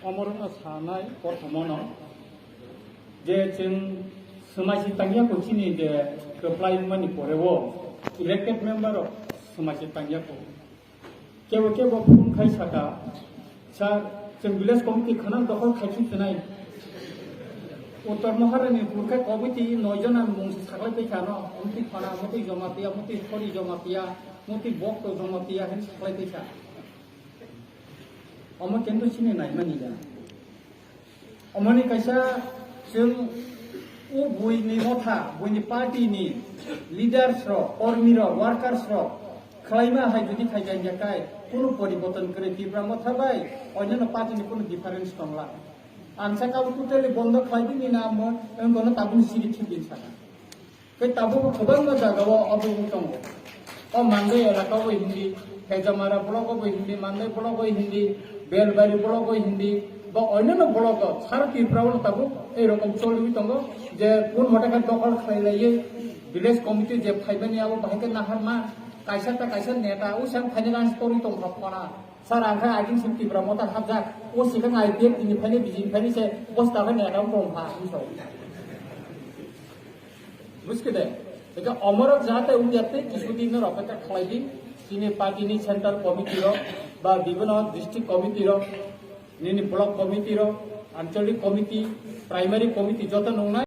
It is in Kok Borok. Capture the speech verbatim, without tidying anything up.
Omorokno sanai prothomono je chwng swmai se tangya kho chini je kwplai wngmani poreo elected member rok swmai se tangya kho. Kebo kebo phone khai saka, "Sir, chwng village committee khana dokhol khai phi twnai." Uttor Maharani purkha committee noi jona mung se saklai twi khano, "Omtwi khana, mutwi joma tiya, mutwi khori joma tiya, mutwi bokto joma tiya," hin saklai twi kha. Omo kintu chini naimani ya. Omoni kaisa chwng o buini motha, buini party ni leaders rok, kormi rok, workers rok khlaima hai jodi khai jangya kai, kunu poriborton kwrwi Tipra motha bai onyono party ni kunu difference tongla. Ang saka o totally bondo khlai di ni na mo, ang kono tabuk siri thik din saka. Tei tabuk kwbangma jagao obo wng tongo. O Mandai elaka o hindi, Hejamara block o hindi, Mandai block o hindi, Belbari block o hindi, ba onyono block o, sara Tripura o tabuk ei rokom choliwi tongo, je kun hote khe dokol khlai laiwi village committee je phaimani abo bahai khe naharma, kaisa ta kaisa neta o sang phaini rang story tong kha phona. Sir, ang khe agin sim Tipra motha hapjak, o sikang I P F tini phaini bijing phaini se bosta khe neta wng tong kha, hinwi sao. Buskide, eka omorok jate unyate kisudin no rokha khlai di, chini party ni central committee rok, ba bibino district committee rok, nini block committee rok, anchalik committee, primary committee joto nungnai.